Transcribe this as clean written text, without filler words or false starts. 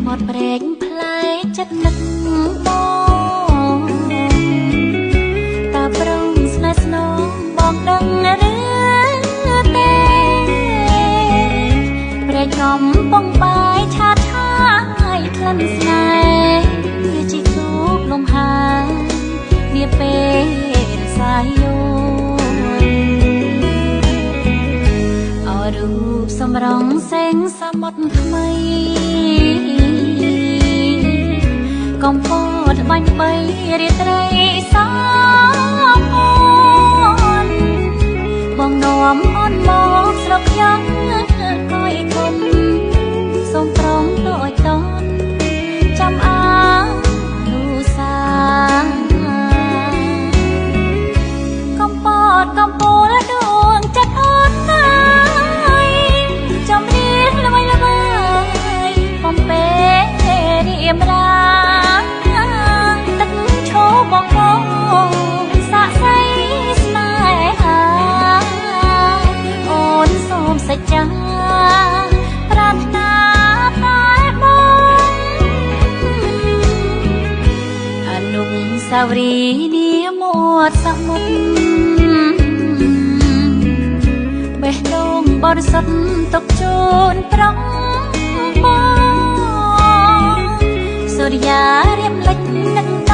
មាត់ព្រែកផ្លែចិត្តនឹកបងតើប្រុងស្នេហ៍ស្នងបងដឹងឬទេព្រែកកំពងបាយឆាតឆាយក្លិនស្នេហ៍ជាគូបលំហានាពេលសាយយោអរូបសម្រងសេងសមុទ្រថ្មីកំពតបាញ់បីរាត្រីសអូនបងនាំអូនមកស្រុកខ្ញុំកយគុណសូមប្រងតូចតនចាំអានុសាកំពតកំពូលដួងចិត្តអូនណាយចំរៀងល្បីល្បីបំពេរៀមរាទឹកឈោបងកងសាក់សៃស្នេហាអូនសូមសច្ចាប្រាថ្នាតែបងអនុសាវរីយ៍នាមាត់សមុទ្របេះដូងបរិសុទ្ធទុកជូនប្រងបងសូរិយារៀបលិចនឹក